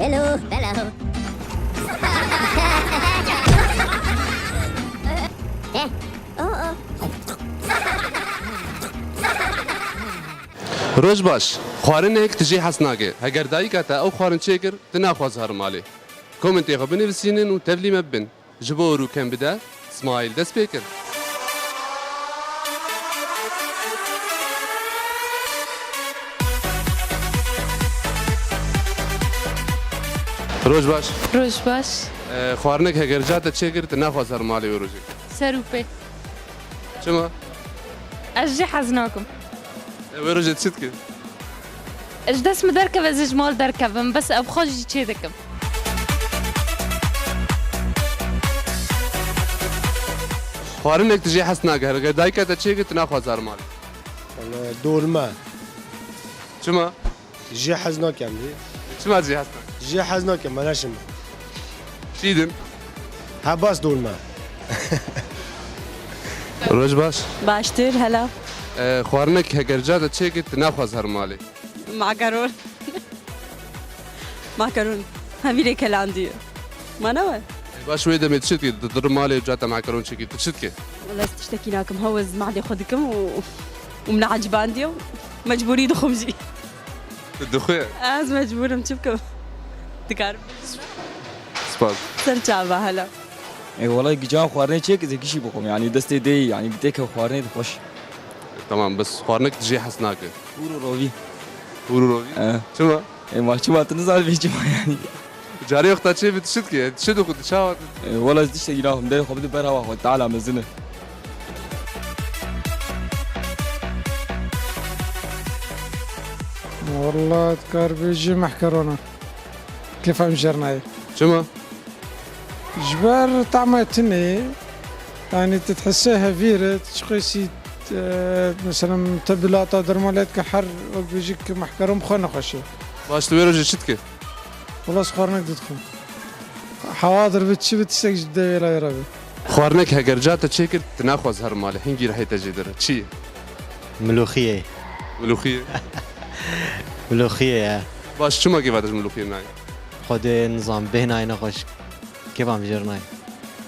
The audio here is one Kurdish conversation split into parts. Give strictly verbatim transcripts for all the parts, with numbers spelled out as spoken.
Hello, hello. Eh, oh, oh. Roj baş. Xwarinek tu jê hez nake. Heger dayika te ew xwarin çêkir, tu naxwaz her malê. Komentê xwe binivîsînin û tevlî me bibin. Ji bo rûken bide, Smaîl dest pê kir. Roj baş. Roj baş. E, xwarinek heger ca te çêkir, tu naxwaz her malê wê rojê. Ser û pê. Çima? Ez jê hez nakim. E, wê rojê tu çi dikî? Ji dest min derkeve, ez ê ji mal derkevim, bes ev xwe jî çê dikim. Xwarinek tu jê hez nake, heger dayika te çêkir, tu naxwaz her malê. Wele dolma. Çima? Jê hez nakem lê. Çima jê hez nake? Jê hez nakem, me neşim. Çî din? Ha, bas dolma. Roj baş. Baştir, hela. E, xwarinek heger ca te çêkir, tu naxwaz her malê. Makaron. Makaron. Hemî lê kelandiye. Ma ne we? E, baş wê demê tu çi dikî? Tu dirim malê ca te makaron çêkir, tu çi dikî? Wele ez tiştekî nakim. Hew ez malê xwe dikim û, û min ecibandiye û mecbûrî dixwim jî. Tu dixwî? Ez mecbûr im, çi bikim? Dikarim. Spas. Ser çava hela. E, wele gican xwarinê çêkir, ez ê gişî bixwim. Yanî destê dê, yanî bi têke xwarinê de xweş. Tamam, bes xwarinek tu jê hez nake. Hûr û rovî. Hûr û rovî? E. Çima? E, ma çima tu nizanî vê çima yanî? Carê wexta çê bi tu çi dikî? Tu çi dixwî, tu çawa tu? E, wele ez tiştekî naxwim, derê xwe bidî ber hewa xwe, teala mezin e. Wele dikar bêjî mehkerona. Kêfa min jêr nayê. Çima? Ji ber tama tune, yanî tu dihesê hevîr e, tu çiqasî, e, mesela te bilata dermalê dike her wek bêjî ki mehkeron bi xwe nexweş e. Baş, tu wê rojê çi dikî? Wela ez xwarinek dixwim. Hewa dir bi çi bi tiştek ji devê layê re be. Xwarinek heger ca te çêkir, tu naxwaz her malê, hingî rihê te jê dire. Çi ye? Milûxiyê. Milûxiyê? Milûxiyê ye. Baş, çima kêfa te ji milûxiyê nayê? Xwedê nizam bêhnayê nexweş. Kêfa min jêr nayê.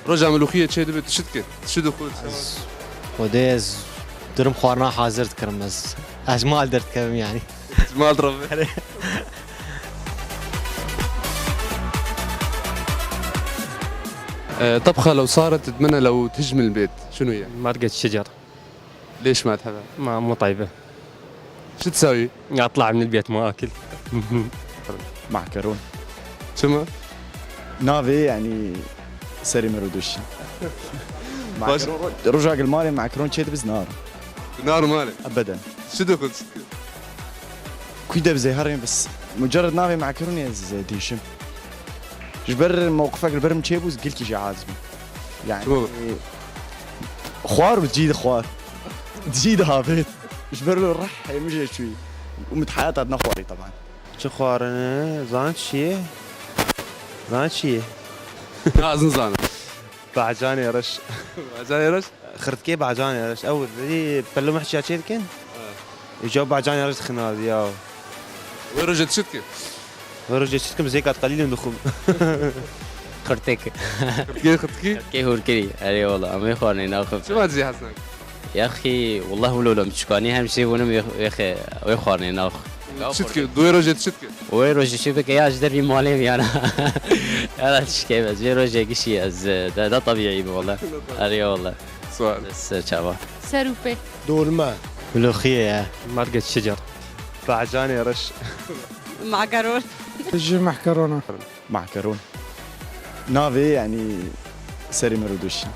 Roja milûxiyê çê dibe, tu çi dikî? Tu çi dixwî? Ez, Xwedê ez durim xwarina hazir dikirim ez. Ez mal derdikevim yanî. Mal dirobe. Erê. E, طبخة لو صارت تتمنى لو تهجم البيت، شنو هي؟ مرقة الشجر. ليش ما تحبها؟ ما، مو طيبة. شو تسوي؟ أطلع من البيت ما آكل. Mehkeron. Çima? Navê, yanî, serê me re doşî. Baş. Mehkeron, ro-, roja gil malê mehkeron çê dibe ez narim. Nar malê? Ebeden. Çi dixwî, çi dixwî? Kuy de bizê herê bes. Mucerred navê mehkeronê ez dêşim. Ji ber mewqifek li ber min çêbû, ez gilkî jê aciz bûm. Yani, Çima? Xwar û cî de xwar. Cî de havêt. Ji ber wilo reh hê min jê çûyî. Û min di heyata de nexwarî teban. Çi xwarine? Zan çi ye? Zan çi ye? Ya, ez nizanim. Bacanê reş. Bacanê reş? Xirtkê bacanê reş. Ew, dî pelo mehçiya çê dikin? Ha. Îca bacanê reş dixin ya. Wê rojê tu çi dikî? Wê rojê çi dikim, zêka qelîlin dixwim. Xirtik. Xirtkê, xirtkî? Xirtkê hûrkirî. Erê wala, em wê xwarinê naxwim. Çima dizî hez nake? Yaxî, wallah wilo lom çikanî hem şê hûnim wê, wê xe-, wê xwarinê naxwim. Çi dikî? Di wê rojê tu çi dikî? Wê rojê çi bike ya ji dervî malê biyana. Ya da tişkê be, vê rojê gişî ez, e, de, de tebîî bim wallah. Erê wallah. Sual. Ser çava. Ser û pê. Dolma. Milûxiyê ye. Mergê şicer. Bacanê reş. Makaron. Ji mehkerona. Mehkeron. Navê, yanî, serê me re doşî.